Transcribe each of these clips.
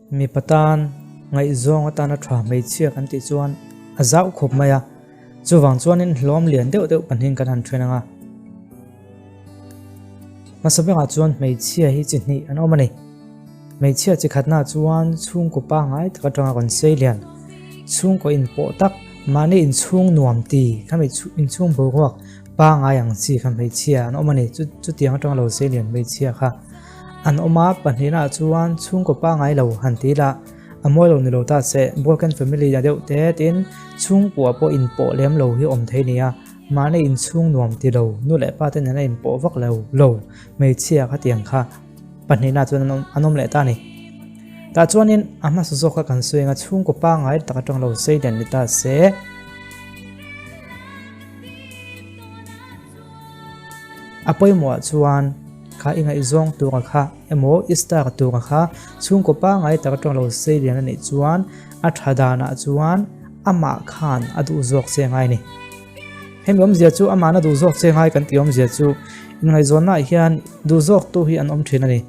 Mipa tan ngaihzawng atana tha hmeichhia kan tih chuan a zauh khawp mai a, chuvang chuanin hlawm lian deuh deuh pahnihin kan han then ang a. Hmasa bengah chuan hmeichhia hi chi hnih an awm a ni. Hmeichhia chi khatnaah chuan chhungkaw pangngai tak atanga kan sei lian, chhungkaw inpawh tak, mahni inchhung nuam ti kha inchhung boruak pangngai ang chi kha hmeichhia an awm a ni. Chutiang atanga lo sei lian hmeichhia kha an awm a, pahnihnaah chuan chhungkaw pangngai lo han ti ila a mawi lo ni lo ta se, broken family a deuh te tin chhungkua pawh inpawh lem lo hi awm thei nia. Mahni inchhung nuam ti lo, nu leh pa te nena inpawh vak lo lo hmeichhia kha tiang kha pahnihna chuan an awm an awm leh ta a ni. Tah chuanin a hmasa zawk kha kan sawi anga chhungkaw pangngai tak atang lo sei lian ni ta se. A pawimawhah chuan kha i ngaihzawng tura kha emaw i star tura kha chhungkaw pangngai tak atang lo sei lian a nih chuan a tha danah chuan amah khan a duh zawk che ngai ni. Hemi awmzia chu amahna duh zawk che ngai kan tih awmzia chu inngaihzawnnaah hian duh zawk tu hi an awm thin a ni.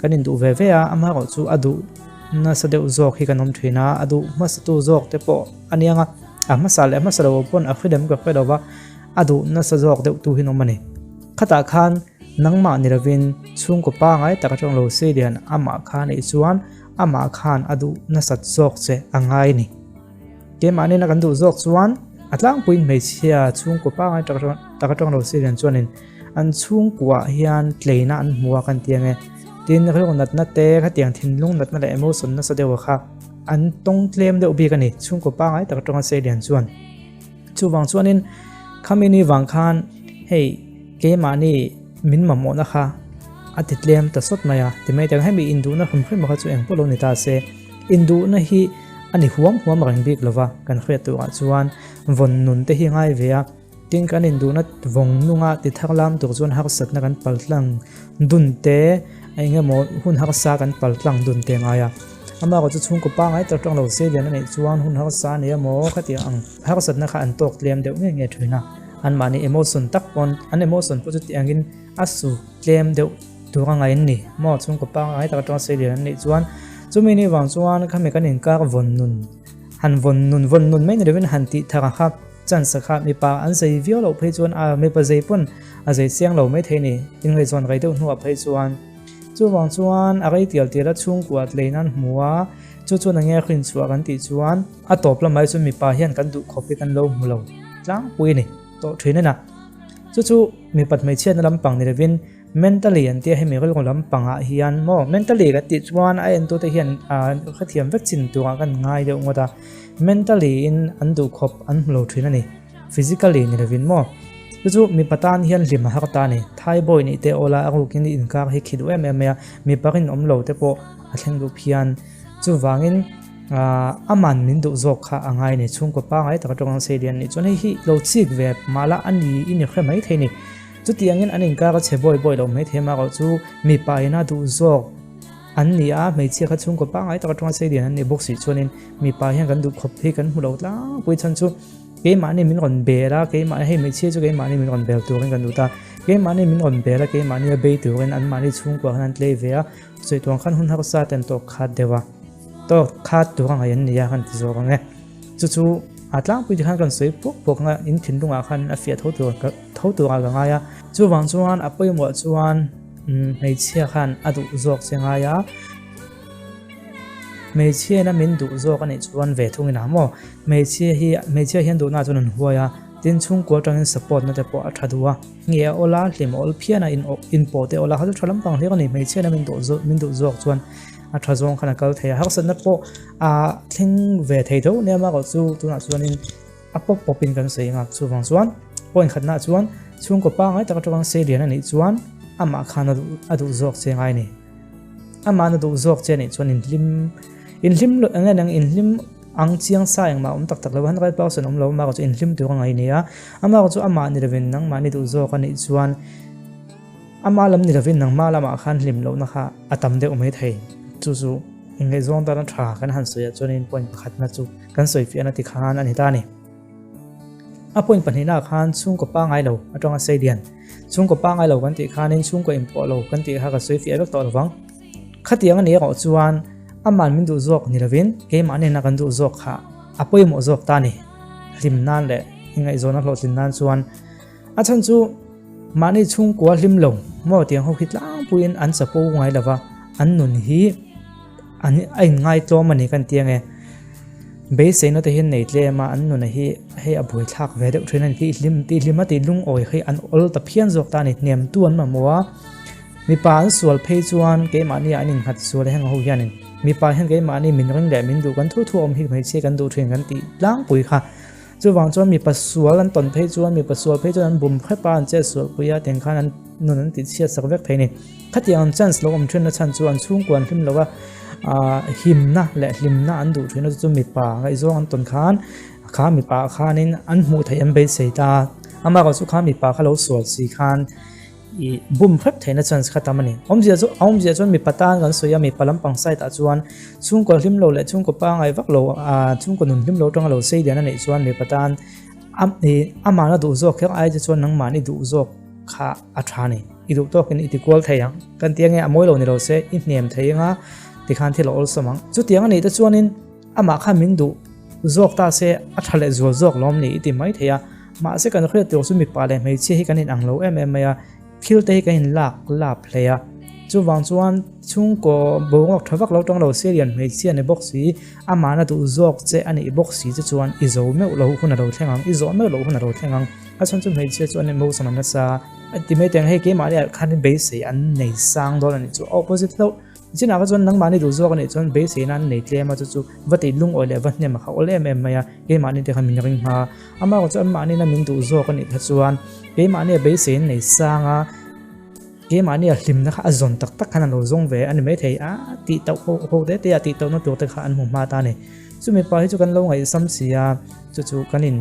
Kan induh ve ve a, amaherawh chu a duh nasa deuh zawk hi kan awm thin a, a duh hmasa tu zawk te pawh a nia nga, a hmasa leh hmasa lo pawn a hrilem ka hre lo va, a duh nasa zawk deuh tu hi an awm a ni. Khatah khan nangmah ni lovin chhungkaw pangai tak atang lo sei lian amah kha neih chuan amah khan a duh nasat zawk che a ngai a ni. Keimah nena kan duh zawk chuan a tlangpuiin hmeichhia chhungkaw pangai tak atang lo si lian chuanin an chhungkuah hian tleina an hmu a kan ti ange. Tin, rilru natna te khatiang thinlung natna leh emotion nasa deuha kha an tawng tlem deuh bik a ni chhungkaw pangai tak atanga sei lian chuan. Chuvang chuanin khami ni vang khan hei keimahni min mamawhna kha a ti tlem ta sawt mai a ti mai tak hemi induhna hrim hrim kha chu engpawh lo ni ta se. Induhna hi a ni huam huam reng bik lova kan hriat turah chuan vawn nun te hi ngai ve a, tin kan induhna vawng nunga ti thar lam tur chuan harsatna kan pal tlang dun te eng emaw hun harsa kan pal tlang dun te ngai a. Amaherawh chu chhungkaw pangngai tak tang lo sei lian a neih chuan hun harsa a nei emaw khatiang ang harsatna kha an tawk tlem deuh nge nge thin a, anmahni emotion tak pawn an emotion pawh chu tiangin a su tlem deuh Tur a ngaih an ni maw? Chhungkaw pangngai tak atanga sei lian an nih chuan chumi ni vang chuan khami kan inkar vawn nun han vawn nun vawn nun mai ni lovin han tih thar a kha chance a kha mipa an zei viau loh phei chuan a mipa zei pawn a zei chiang lo mai thei ni inngaihzawn rei deuh hnuah phei chuan chuvang chuan a rei tial tial a chhungkua tlein an hmu a chu chuan enge a hrinchhuah kan tih chuan a tawp lamah chuan mipa hian kan duh khawp hi kan lo hmu lo tlangpui a ni tawh thin a na chu chu mipat hmeichhiatna lampang ni lovin Mentally an tia hemi rilru lampangah hian maw mentally kan tih chuan a entute hian hrethiam vek chin turah kan ngai deuh ngawt a, mentally in an duh khawp an hmu lo thin a ni, physically ni lovin maw. Chu chu mipa tan hian hlim a har ta a ni, Thai boy nih te awla a rukin inkar hi khi duh em em mai a, mipa rinawm lo te pawh a thleng duh phian. Chuvangin aman min duh zawk kha a ngai a ni, chhungkaw pangngai taka tawng ang sei lian nih chuan hei hi lo chik ve mahla a ni i ni hre mai thei a ni. Chutiangin an inkar a chhe bawi bawi lo maithei amaherawh chu mipa ina duh zawk an ni a, hmeichhia kha chhungkaw pangngai taka tawng a sei lian an nih bawk si chuanin mipa hian kan duh khawp hi kan hmu lo tlangpui chhan chu keimahni min rawn bel a, keimah hei hmeichhia chu keimahni min rawn bel turin kan duh ta, keimahni min rawn bel a keimahni a bei turin anmahni chhungkua khan an tlei ve a, sawi tuang khan hun harsa ten tawk khat deuh a, tawk khat tur a ngaih an ni a kan ti zawk ang e. Chu chu a tlangpui te khan kan sawi puk puk anga in thinlungah khan a fiah tho tur tho turah ka ngai a. Chuvang chuan a pawimawh chuan hmeichhia khan a duh zawk che ngai a. Hmeichhia ina min duh zawk a nih chuan ve thung ina maw. Hmeichhia hi hmeichhia hian duhna chuan an huai a, tin chhungkua atangin support na te pawh a tha duh a. Nge a awl a, hlim a awl phian a, inpawh te awl a, kha chu tha lampang hlir a ni. Hmeichhia ina min duh zawk min duh zawk chuan a tha zawng khan a kal thei a, harsatna pawh a thleng ve thei tho nia amaherawh chu tunah chuanin a pawp pawpin kan sawi ang a, chuvang chuan point khatnaah chuan chhungkaw pangngai taka tawng sei lian a nih chuan amah khan a duh zawk che ngai a ni. Amah a duh zawk che a nih chuan inhlim inhlim eng eng inhlim ang chiang sa engmah awm tak tak lo a, 100% awm lo amaherawh chu inhlim tur a ngaih a ni a, amaherawh chu amah ni lovin nangmahni duh zawk a nih chuan Ama lam ni lovin nangmah lamah khan hlim lohna kha a tam deuh mai thei. Chu chu inngaihzawng tana tha kan han sawi ah chuanin point pakhatna chu kan sawi fiahna ti khan a ni ta a ni. A point pahnihna ah khan chhungkaw pangngai lo atanga sei lian. Chhungkaw pangngai lo kan tih khanin chhungkaw inpawh lo kan tih kha ka sawi fiah vek tawh lovang. Khatiang a ni erawh chuan Aman min duh zawk ni lovin keimah nena kan duh zawk kha a pawimawh zawk ta a ni. Hlim nan leh ingaihzawn a hlawhtlin nan chuan a chhan chu mahni chhungkua hlim lo maw tiang ho khi tlangpuiin an chapo ngai lova an nun hi an a inngaitlawm a ni kan ti ange. Beiseina te hian nei tlem a an nuna hi hei a buaithlak ve deuh thin a ni tih hlim tih hlim a tih lungawi hi an awl ta phian zawk ta a ni hnemtu an mamawh a. Mipa an sual phei chuan keimahni ah an innghat sual a heng ho hianin mipa hian keimahni min ring leh min duh kan thu thu a awm hi hmeichhia kan duh thin kan tih tlangpui kha. Chuvang chuan mipa sual an tawn phei chuan mipa sual phei chuan an bum hrep a an chet sual pui a tiang khan an nun an tih chhiat sak vek thei a ni. Khatiang an chance lo awm thin na chhan chu an chhungkua an hlim lo a ah himna leh hlimna an duh thin a chu chu mipa ngaihzawng an tawn khan kha mipa ah khanin an hmuh theih an beisei ta a amaherawhchu kha mipa kha lo sual si khan I bum hrep theihna chance kha tam a ni. Awmzia chu, a awmzia chuan mipa tan kan sawi a, mipa lampang side ah chuan chhungkaw hlim lo leh chhungkaw pangai vak lo, ah chhungkaw nun hlim lo atanga lo sei lian a neih chuan mipa tan a i amahna duh zawk kher ai te chuan nangmahni duh zawk kha a tha a ni. I duh tawkin i ti kual thei ang. Kan ti ange a mawi lo ni lo se i hnem thei anga tikhan thil a awlsam ang. Chutiang a nih te chuanin amah kha min duh zawk ta se a tha leh zual zawk lawm ni i ti mai thei a. Mahse kan hriat tur chu mipa leh hmeichhia hi kan inang lo em em mai a, thil te hi kan inlak lap hle a. Chuvang chuan chhungkaw boruak tha vak lo tawng lo se lian hmeichhia ni bawk si, amahna duh zawk che a nih bawk si che chuan i zo meuh lo hun a lo thleng ang, i zawh meuh loh hun a lo thleng ang. A chhan chu hmeichhia chu an emotion a nasa a ti mai teng hei keimahni ah khan beisei an nei sang dawn a nih chu a opposite hlauh. Chinah kha chuan nangmahni duh zawk a nih chuan beiseina an nei tlem a chu chu va tih lungawi leh va hnem a kha awl em em mai a, keimahni te khan min ring hma. Amah erawh chu anmahni na min duh zawk a nih kha chuan keimahni a beisei an nei sang a, keimahni a hlimna kha a zawn tak tak khan a lo zawng ve a ni maithei a, tih tauh ho ho te te a tih tauhna tur te kha an hmu hma ta a ni. Chumi pa hi chu kan lo ngaihsam si a, chu chu kan in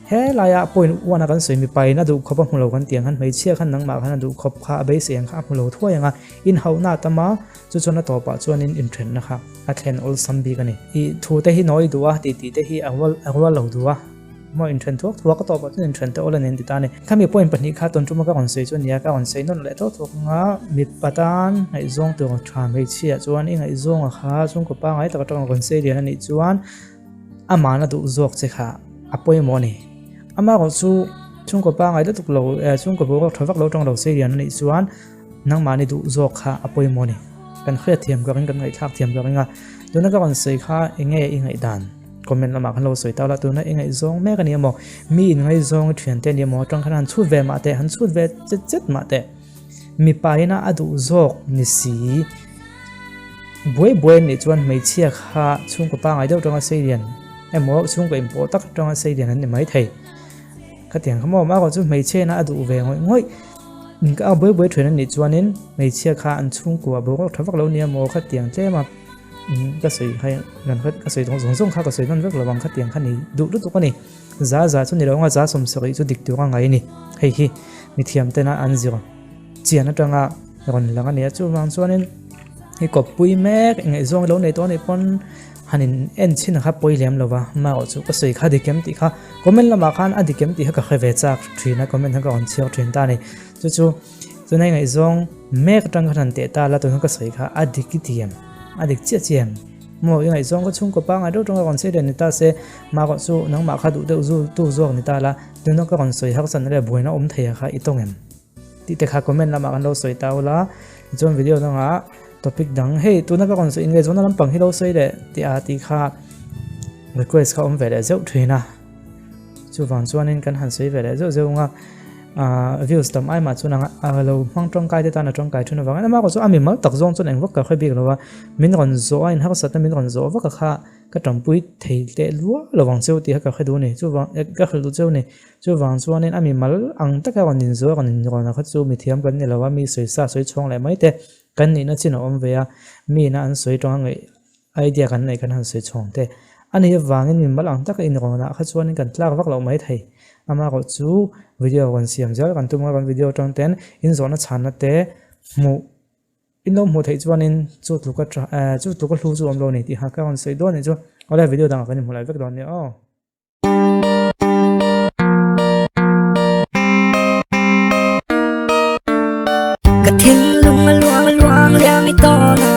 helaia point one a kan sawi mipa in a duh khawp a hmu lo kan tih ang khan hmeichhia khan nangmah khan a duh khawp kha a beisei ang kha a hmu lo thuai ang a, inhauhna a tam a, Chu chuan a tawpah chuanin inthenna kha a thlen awlsam bik a ni. I thu te hi nawi duh a, tih tih te hi a rual a rual lo duh a. Maw inthen thuak thuak a tawpah chuan inthen te awl a ni an ti ta a ni. Khami point pahnih kha tawn tuma ka rawn sawi chu a nia, ka rawn sawi nawn leh tawk tawk anga mipa tan ngaihzawng tur tha hmeichhia chuan i ngaihzawnga kha chhungkaw pangngai tak atanga rawn sei lian a nih chuan amahna duh zawk che kha a pawimawh a ni. Amaherawh chu chhungkaw pangngai lutuk lo chhungkaw boruak tha vak lo atanga lo sei lian a nih chuan Nangmahni duh zawk kha a pawimawh a ni. Kan hriat thiam ka ring, kan ngaihthlak thiam ka ring a. Tuna ka rawn sawi kha eng nge i ngaihdan? Comment lamah khan lo sawi ta la, tuna i ngaihzawng mek a ni emaw, mi in ngaihzawng i thiante a ni emaw atang khan han chhut ve mah teh, han chhut ve chet chet mah teh. Mipa ina a duh zawk ni si. Buai buai an nih chuan hmeichhia kha chhungkaw pangai deuh atanga sei lian emaw chhungkaw inpawh tak atanga sei lian an ni maithei. Khatiang kha maw amaherawh chu hmeichhia ina a duh ve ngawih ngawih. A buai buai thin a nih chuanin hmeichhia kha an chhungkua boruak tha vak lo nia maw khatiang tlem a ka sawi kha kan ka sawi tawh zawng zawng kha ka sawi nawn vek lo ang khatiang kha ni duh lutuk a ni za za chu ni lo anga za sawmsarih chu dik tur a ngai a ni hei hi mithiam tena an zir chian atanga rawn lang a ni a chuvang chuanin i kawppui mek ngaihzawng lo nei tawh a nih pawn. Han in en chhin kha pawi lem lo va, marawh chu ka sawi kha dik em tih kha comment lamah khan a dik em tih kha ka hre ve chak thin a, comment kha ka rawn chhiar thin ta a ni. Chu chu tunai ngaihzawng mek atang khan han teh ta la tuna ka sawi kha a dik i ti em? A dik chiah chiah em? Maw i ngaihzawng ka chhungkaw pangngai deuh tanga rawn sawi leh ni ta se, marawh chu nangmah kha duh deuh zu tu zawk ni ta la, tuna ka rawn sawi harsatna leh buaina awm thei a kha i tawng em? Tih te kha comment lamah kan lo sawi ta ula, tichuan video dangah topic dang hei tuna ka rawn sawi ingaihzawnna lampang hi lo sawi leh tih a tih kha request kha awm ve leh zeuh thin a, chuvang chuanin kan han sawi ve leh zeuh zeuh ang a, ah views tam ai mah chuan a lo hmang tangkai te tan a tangkai thin avangin amah erawh chu a mimal tak zawng chuan engvak ka hre bik lo a, min rawn zawh a inharsatna min rawn zawh vak a kha ka tanpui thei teh luah lo ang cheu tih kha ka hre duh a ni, chuvang ka hrilh duh cheu a ni. Chuvang chuanin a mimal ang taka rawn inzuar rawn inrawn a kha chu mithiam kan ni lo a, mi sawi sa sawi chhuang leh mai te kan nihna chin a awm ve a, mi ina an sawi tawng a ngaih idea kan neih kan han sawi chhuang te a nih avangin mimal ang taka inrawn ah kha chuanin kan tlak vak loh mai thei. Amaherawh chu video rawn siam zel kan tum a, kan video atang ten inzawhna chhanna te hmuh In lo hmuh theih chuanin chu tluka tha eh chu tluka hlu chu awm lo a ni tih kha ka rawn sawi dawn a nih chu. Awle video dangah kan inhmu lai vek dawn nia aw. Ka thinlung a luang a luang liam i tawn a,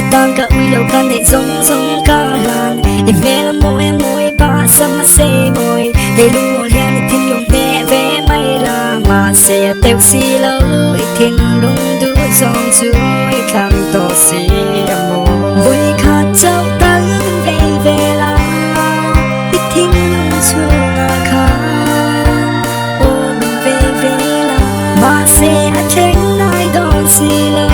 i tan ka ui lo ka nei. neih zawng zawng ka hlan I hmel a mawi a mawi pa sam a sei mawi Kei lungawl hian i thinlung hneh ve mai la Mahse a teuh si lo i thinlung duh zawng chu i thlang tawh si a maw Vawikhat chauh tal min vei ve la i thinlung chhungah khan aw min vei ve la Mahse a thleng ngai dawn si lo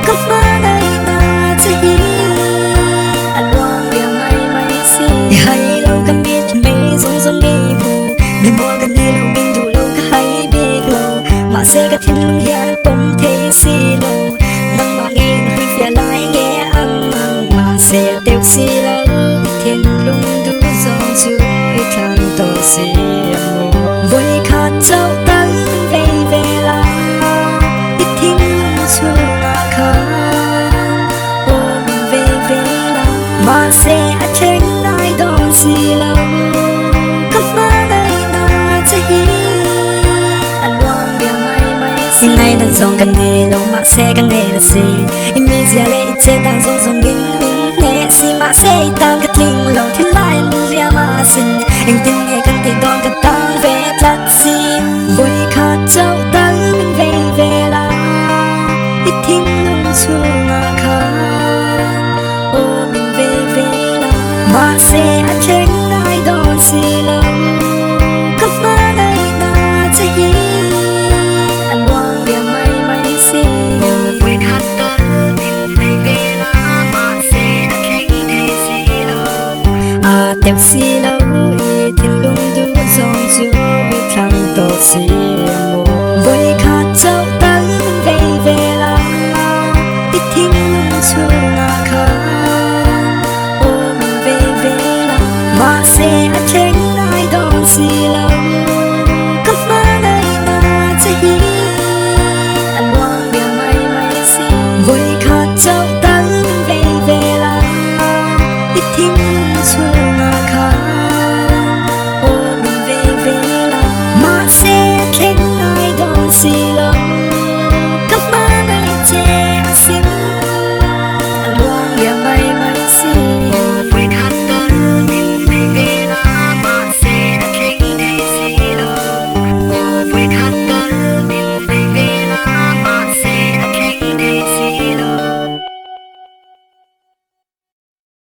ka hmangaihna che hi a luang liam mai mai si I hai lo ka mit mei zawng zawng ngei hmu mi mual ka nei lo min duh lo ka hai bik lo mahse ka thinlung hian a pawm thei si lo nangmah ngei in hrilhfiah lai nge ang ang mahse a teuh si lo i thinlung duh zawng chu i thlang tawh si a maw vawikhat chauh tal min vei ve la i thinlung chhungah khan aw min vei ve la mahse a thleng ngai dawn si lo ka hmangaihna che hi a luang liam mai mai si I ngaihdan zawng ka nei lo mahse ka nei la si i mizia leh i che dan zawng zawng in min hneh si mahse i tan ka tling lo thil lai an liam a sin engtin nge kan tih dawn ka tang ve tlat si vawikhat chauh tal min vei ve la i thinlung chhungah khan aw min vei ve la mahse a thleng ngai dawn si lo ka hmangaihna che hi a luang liam mai mai si vawikhat tal min vei ve la mahse a thleng thei si lo a teuh si lo i thinlung duh zawng chu i thlang tawh si a maw vawikhat chauh tal min vei ve la i thinlung chhungah khan aw min vei ve la mahse.